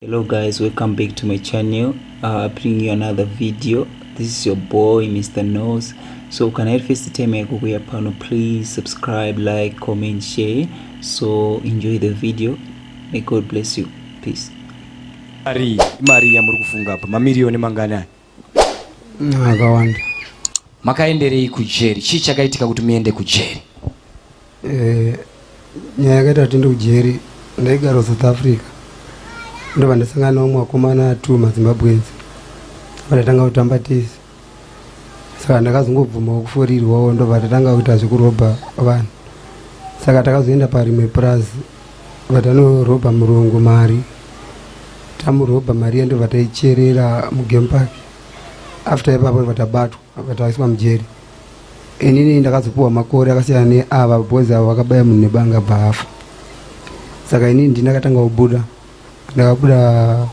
Hello guys, welcome back to my channel. I bring you another video. This is your boy Mr. Knows. So kana iri first time yako kuya pano, please subscribe, like, comment, share. So enjoy the video. May God bless you. Peace. Mari, mari yamuri kufunga apa mamiriyoni mangani aya? Akawanda. Makaenderei kujeri? Chii chakaitika kuti muende kujeri? Eh, nyaya yakaita kuti ndiende kujeri, ndaigara kuSouth Africa, ndobva ndasangana nevamwe vakomana two maZimbabweans, vatatanga kutamba tese. Saka ndakazongobvumawo kuforirwawo, ndobva tatanga kuita zvekurobha vanhu. Saka takazoenda parimwe purazi, vatanorobha murungu mari. Tamurobha mari iya, ndobva taicherera mugame park. After ipapo ndobva tabatwa, vataiswa mujeri. Inini ndakazopuwa makore akasiyana neava boys, avo vakabaya munhu nebanga bva afa. Saka inini ndinakatanga kubuda, ndakabuda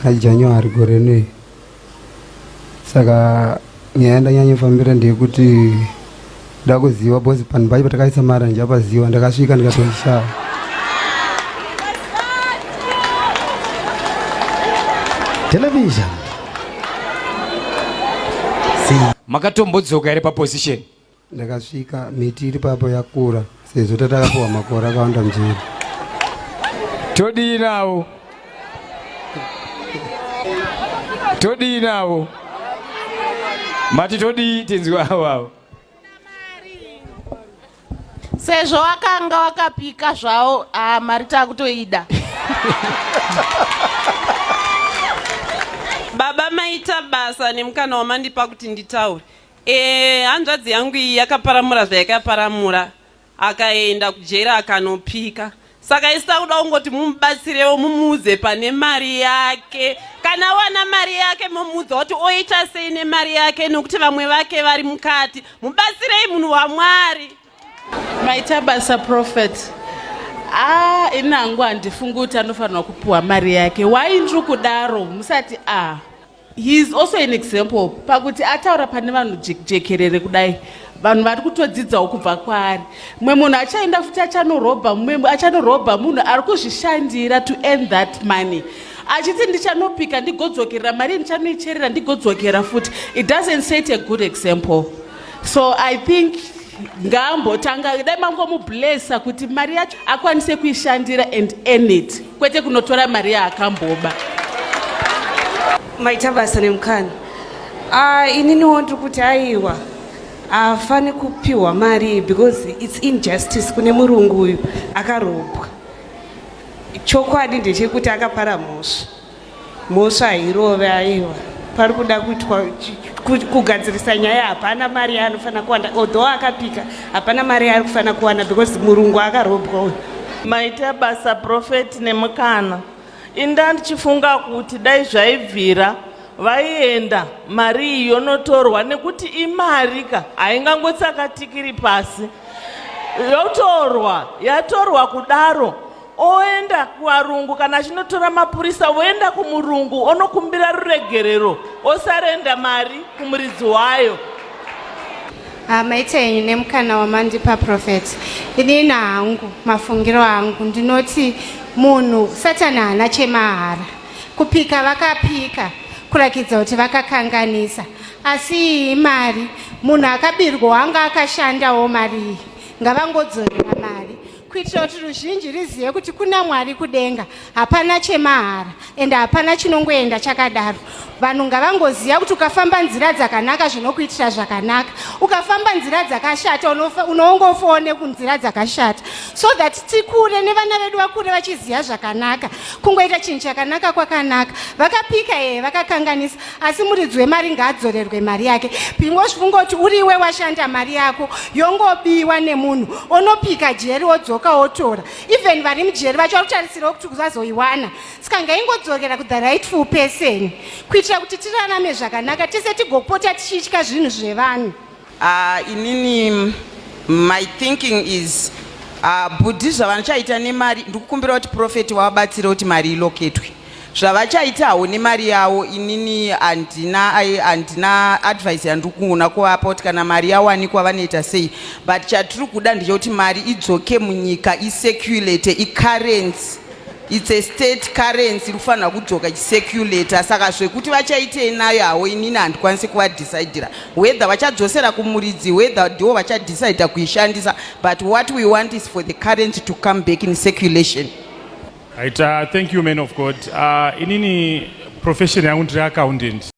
naJanuary gore rinei. Saka nyaya yandanyanyofambira ndeyekuti ndakuziva boys, panhu pacho patakaisa mara ndichapaziva. Ndakasvika ndikatoishava. Television. Makatombodzoka here paposition? Ndakasvika miti iri papo yakura, sezvo tatakapuwa makore akawanda mujeri. Todii navo? Todii navo? Mati todii tinzwe avo avo. Sezvo wakanga wakapika zvawo, ah, mari takutoida. Baba, maita basa nemukana wamandipa kuti nditaure. Hanzvadzi yangu iyi yakaparamura zvayakaparamura, akaenda kujeri akanopika. Saka isu takuda kungoti mumubatsirewo, mumuudze pane mari yake. Kana wana mari yake, momuudza kuti oita sei nemari yake, nokuti vamwe vake vari mukati. Mubatsirei, munhu waMwari. Maita basa, Prophet. Ah, ini hangu handifungi kuti anofanirwa kupiwa mari yake. Why ndiri kudaro? Musati ah. He is also an example pakuti ataura pane vanhu jekerere kudai, vanhu vari kutodzidzawo kubva kwaari. Mumwe munhu achaenda futi achanorobha, mumwe achanorobha munhu ari kuzvishandira to earn that money, achiti ndichanopika ndigodzokerera mari, ndichanoicherera ndigodzokera futi. It doesn't set a good example. So I think ngaambotanga, dai mangomublessa kuti mari yacho akwanise kuishandira and earn it, kwete kunotora mari yaakamboba. Maita basa nemukana. Ah, ininiwo ndiri kuti aiwa, haafani kupiwa mari because it's injustice kune murungu uyu akarobwa. Chokwadi ndechekuti akapara mhosva, mhosva hairove. Aiwa, pari kuda kuitwa kugadzirisa nyaya. Hapana mari yaanofanira kuwana, although akapika, hapana mari yaari kufanira kuwana because murungu akarobwa uyu. Maita basa, Prophet, nemukana. Inda ndichifunga kuti dai zvaibvira vaienda mari iyi yonotorwa, nekuti imari ka, haingangotsakatikiri pasi. Yotorwa, yatorwa kudaro, oenda kuvarungu kana achinotora mapurisa, voenda kumurungu onokumbira ruregerero, osarenda mari kumuridzi wayo. Ah, maita henyu nemukana wamandipa, Prophet. Inini hangu, mafungiro angu ndinoti munhu Satani haana chemahara. Kupika vakapika kurakidza kuti vakakanganisa, asi iyi mari munhu akabirwa wanga akashandawo mari iyi, ngavangodzorera mari kuitira kuti ruzhinji rizive kuti kuna Mwari kudenga, hapana chemahara ende hapana chinongoenda chakadaro. Vanhu ngavangoziva kuti ukafamba nzira dzakanaka zvinokuitira zvakanaka, ukafamba nzira dzakashata unoongofawo nekunzira dzakashata, so that tikure nevana vedu vakure vachiziva zvakanaka. Kungoita chinhu chakanaka kwakanaka. Vakapika ee, vakakanganisa, asi muridzi wemari ngaadzorerwe mari yake. Pingozvifunga kuti uriwe washanda mari yako yongobiwa nemunhu, onopika jeri, wodzoka wotora. Even vari mujeri vacho vari kutarisirawo kuti vazoiwana. Saka ngaingodzokera kuthe rightful person kuitira kuti tirarame zvakanaka tese, tigopota tichitya zvinhu zvevanhu. Inini my thinking is bhudhi zvavanochaita nemari, ndikukumbira kuti Prophet wavabatsire kuti mari iloketwe. Zvavachaitawo nemari yavo, inini handina advice yandiri kuona kuvapa kuti kana mari yawanikwa vanoita sei, but chatiri kuda ndechekuti mari idzoke munyika, icirculate, icurrency. It's a state currency iri kufanira kudzoka ichicirculata. Saka zvekuti vachaitei nayo havo, inini handikwanisi kuvadecideira whether vachadzosera kumuridzi, whether ndivo vachadecida kuishandisa, but what we want is for the currency to come back in circulation. Right, thank you, man of God. Inini profession yangu ndiri accountant.